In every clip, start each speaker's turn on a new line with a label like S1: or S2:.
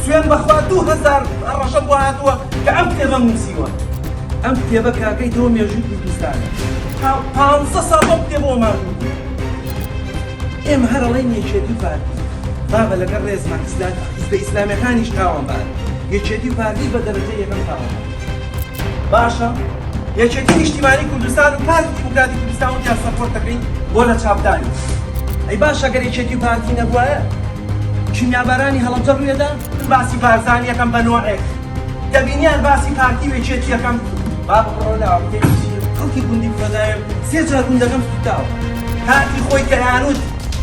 S1: سوێن بەخوا 2000 هەڕەشەم بۆ هاتووە کە ئەم کتێبەم نووسیوە. ئەم کتێبە کاکەی تۆ مێژووی کوردستانە. تا پانزە ساڵ بەم کتێبەوە ماندوو بووم. ئێمە هەر ئەڵێین یەکێتی و پارتی. بابە لەگەڵ ڕێزمان ئیسلام حیزبە ئیسلامیەکانیش تاوانبارن. یەکێتی و پارتیش بە دەرەجەی یەکەم تاوانبارن. باشە یەکێتی نیشتیمانی کوردستان و پارتی دیموکراتی کوردستان وتیان support دەکەین بۆ لە چاپدانی. ئەی باشە گەر یەکێتی و پارتی نەبوایە کیمیابارانی هەڵەبجە ڕوویەدا؟ من باسی بارزانیەکەم بە نۆعێک دەبینیان باسی پارتی و یەکێتیەکەم بابە بڕۆ لاوە کتێبی چییە خەڵکی گوندی کوڕەدایەم سێ جار گوندەکەم سوتاوە کاتی خۆی کە ئەیانوت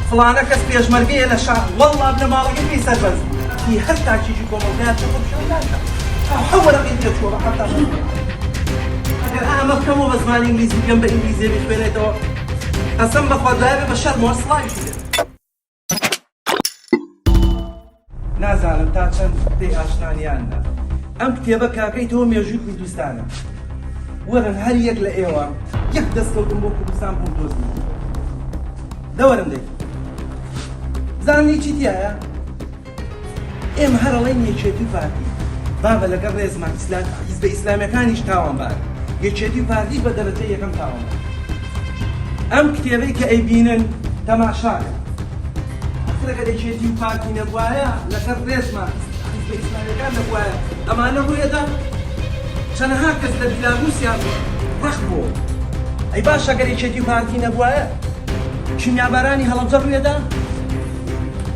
S1: فڵانە کەس پێشمەرگەیە لە شاخ وەڵڵا بنەماڵەکەی پێی سەربەرز بوو هی هەر تاکێکی کۆمەڵگایە چەقۆ پیشان ناکا تا حەو وەرەقەی تێچووە بە 70 ئەگەر ئەمە بکەمەوە بە زمانی ئینگلیزی بکەم بە ئینگلیزیە بیخوێنێتەوە قەسەم بەخوا دوایە بە شەرمەوە سڵاویشی لێ نازانم تا چەند پێی ئاشنان یان نا. ئەم کتێبە کاکەی تۆ مێژووی کوردستانە. وەرن هەر یەک لە ئێوە یەک دەستکەوتم بۆ کوردستان بۆ دۆزنەوە. دەوەرن دەی. زاننی چی تایە؟ ئێمە هەر ئەڵێین یەکێتی و پارتی. بابە لەگەڵ ڕێزمان ئیسلام حیزبە ئیسلامیەکانیش تاوانبارن. یەکێتی و پارتیش بە دەرەجەی یەکەم تاوانبارن. ئەم کتێبەی کە ئەیبینن تەماشاکەن. ئاخر ئەگەر یەکێتی و پارتی نەبوایە لەسەر ڕێزمان حیزبە ئیسلامیەکان نەبوایە ئەمانە ڕوویەدا چەنەها کەس لە بیلاروسیا ڕەق بۆ ئەی باشە گەر یەکێتی و پارتی نەبوایە کیمیابارانی هەڵەبجە ڕوویەدا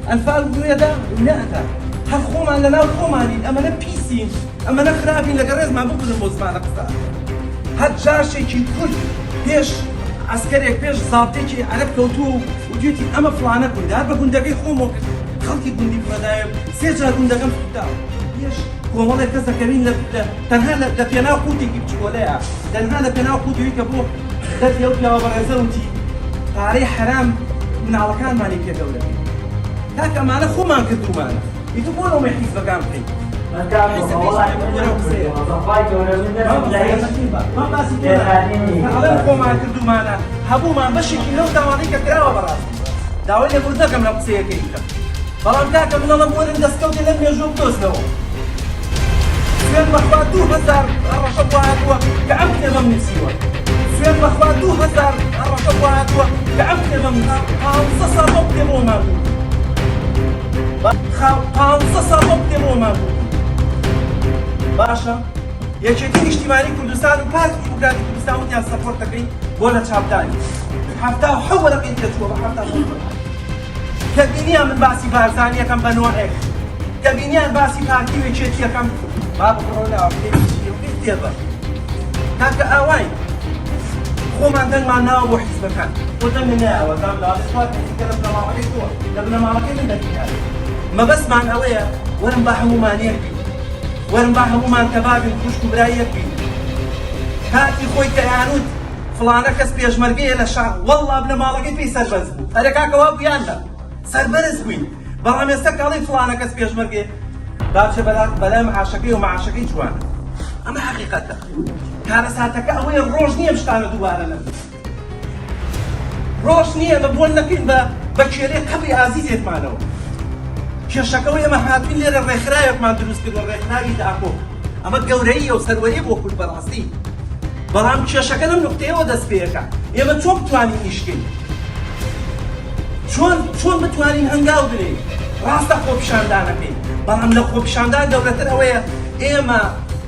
S1: ئەنفال ڕوویەدا نەئەدا هەر خۆمان لەناو خۆمانین ئەمەنە پیسین ئەمەنە خراپین لەگەڵ ڕێزمان ببورن بۆ زمانە قسە هەر جاشێکی کورد پێش عەسکەرێک پێش زابتێکی عەرەب کەوتووە و وتویەتی ئەمە فڵانە گوندە هەر بە گوندەکەی خۆمەوە کرد خەڵکی گوندی کوڕەدایەم سێ جار گوندەکەم سووتاوە پێش کۆمەڵێک کەس دەکەوین لە تەنها لە پێناو قوتێکی بچکۆلەیە تەنها لە پێناو قوتەوەی کە بۆ دەردی ئەو پیاوە بەڕێزە وتی پارەی حەرام مناڵەکانمانی پێ گەورە بێت کاکە ئەمانە خۆمان کردومانە ئیتر بۆ لۆمەی حیزبەکان بکەین خۆمان کردومانە هەبوومان بەشێکی لەو تاوانەی کە کراوە بەڕاستی داوای لێبوردن دەکەم لەم قسەیەکەی بکەم بەڵام کاکە من ئەڵێم وەرن دەستکەوتێ لەم مێژووە بدۆزنەوە سوێن بەخوا 2000 هەڕەشە بۆ هاتووە کە ئەم کتێبەم نووسیوە سوێن بەخوا 2000 هەڕەشە بۆ هاتووە کە ئەم کتێبەم نووسیوە پانزە ساڵ بەم کتێبەوە ماندوو پانزە ساڵ بەم کتێبەوە ماندوو باشە یەکێتی نیشتیمانی کوردستان و پارتی دیموکراتی کوردستان وتیان support دەکەین بۆ لە چاپدانی 77 وەرەقەی تێچووە بە 77 وەرەقە. کە بینیان من باسی بارزانیەکەم بە نۆعێک کە بینیان باسی پارتی و یەکێتیەکەم بابە بڕۆ لاوە کتێبی چییە و کتێبە کاکە ئاوای خۆمان دەنگمان ناوە بۆ حیزبەکان بۆ دەنگ نایەوە دام لاڵێ سوار کەسی کە لە بنەماڵەکەی تۆ لە بنەماڵەکەی من دەنگی مەبەستمان ئەوەیە وەرن با هەموومان یەک بین وەرن با هەموومان تەبا بین خوشک و برای یەک بین کاتی خۆی کە ئەیانوت فڵانە کەس پێشمەرگەیە لە شاخ وەڵڵا بنەماڵەکەی پێی سەربەرز بوو ئەرێ کاکە وا بوو یان نا سەربەرز بووین بەڵام ئێستا کاڵی فڵانە کەس پێشمەرگەیە باچە بەلای معاشەکەی و معاشەکەی جوانە ئەمە حەقیقەتە کارەساتەکە ئەوەیە ڕۆژ نییە شتانە دووبارە نەبن ڕۆژ نییە بە بۆن نەکەین بە بە کێرەی قەبری ئازیزێکمانەوە کێشەکەەوە ئێمە هاتوین لێرە ڕێکخراوێکمان دروست کردوە ڕێکخراوی داکۆک ئەمە گەورەییە و سەروەریە بۆ کورد بەڕاستی بەڵام کێشەکە لەم نوقتەیەوە دەست پێەکە ئێمە چۆن بتوانین ئیشکەین چۆن چۆن بتوانین هەنگاو بنێین ڕاستە خۆپیشاندانەکەین بەڵام لە خۆپیشاندان گەورەتر ئەوەیە ئێمە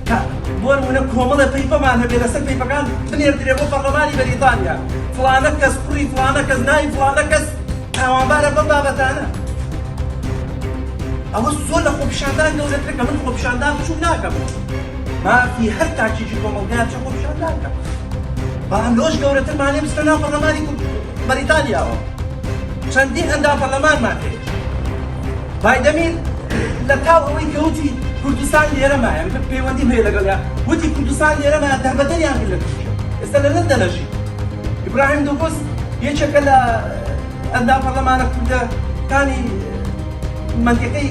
S1: کە بۆ نمونە کۆمەڵە پەیپەمان هەبێ لەسەر پەیپەکان بنێردرێ بۆ پەرلەمانی بەریتانیا فڵانە کەس کوڕی فڵانە کەس ناوی فڵانە کەس تاوانبارە بەم بابەتانە ئەوە زۆر لە خۆپیشاندان گەورەترە کە من خۆپیشاندان بچوک ناکەمەوە مافی هەر تاکێکی کۆمەڵگا چە خۆپیشاندان کەم بەڵام لەوەش گەورەترمان هەیە بچنە ناو پەرلەمانی بەریتانیاوە چەندین ئەندام پەرلەمانمان هەیە بایدەمیر لە تاو ئەوەی کە وتی کوردستان لێرە مایە من پەیوەندیم هەیە لەگەڵیا وتی کوردستان لێرە مایە دەربەدەریان کرد لە تورکیا ئێستا لە لەندەن ئەژی ئیبراهیم دوگوز یەکێکە لە ئەندام پەرلەمانە کوردەکانی مەنتیقەی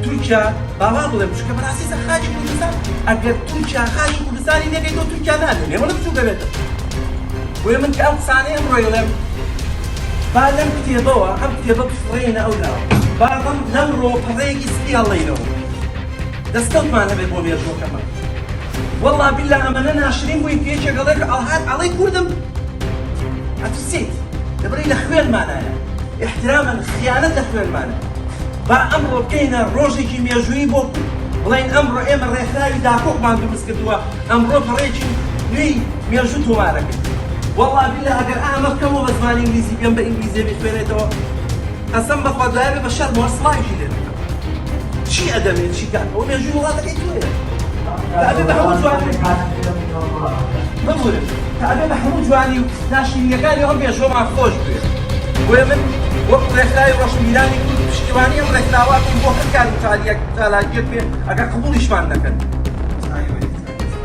S1: تورکیا باوا بڵێم چونکە بەڕاستی سەر خاکی کوردستان ئەگەر تورکیا خاکی کوردستانی نەکەیتەوە تورکیا نامێنێ وەڵە بچووکە بێتە بۆیە من کە ئەم قسانەی ئەمڕۆ ئەڵێم با لەم کتێبەوە ئەم کتێبە بفڕێنە ئەو لاوە. با ڕم لەمڕۆ پەڕەیەکی سپی هەڵڵینەوە دەستکەوتمان هەبێت بۆ مێژووەکەمان. وەڵا بیلا ئەمەنە ناشرین بووین کە یەکێک ئەڵێ ئەڵهات ئەڵێ کوردم ئەترسیت لەبەرئەوەی لە خوێنمانایە ئیحترامەن خیانەت لە خوێنمانە با ئەمڕۆ بکەینە ڕۆژێکی مێژوویی بۆ کورد بڵێین ئەمڕۆ ئێمە ڕێکخراوی داکۆکمان دروست کردووە ئەمڕۆ پەڕەیەکی نوێی مێژوو تۆمارەکەین وەڵا بیلا ئەگەر ئامە بکەمەوە بە زمانی ئینگلیزی بێم بە ئینگلیزیە بیخوێنێتەوە قەسەم بەخوا دوایە بێ بە شەرمەوە سڵاویشی لێ دەکەم چی ئەدەمێ چی کاکە ئەوە مێژووی وڵاتەکەی تۆیە کە ئەبێ بە هەموو جوانی ببورن کە ئەبێ بە هەموو جوانی و ناشرینیەکانی ئەم مێژووەمان خۆش بوێ بۆیە من وەک ڕێکخراوی ڕۆشنبیرانی کورد پشتیوانی ئەم ڕێکخراوە ئەکەین بۆ هەر کار و چالاکیەک بێ ئەگەر قبوڵیشمان نەکەن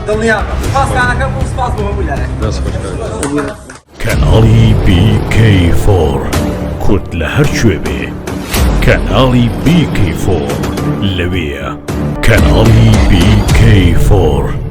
S1: دڵنیابە سوپاستان ئەکەم و سوپاس بۆ هەموو لایەک.
S2: دەست خۆش کاک.
S3: کەناڵی بی کەی فۆر کورد لە هەر کوێ بێ کەناڵی بی کەی فۆر لەوێیە کەناڵی بی کەی فۆر.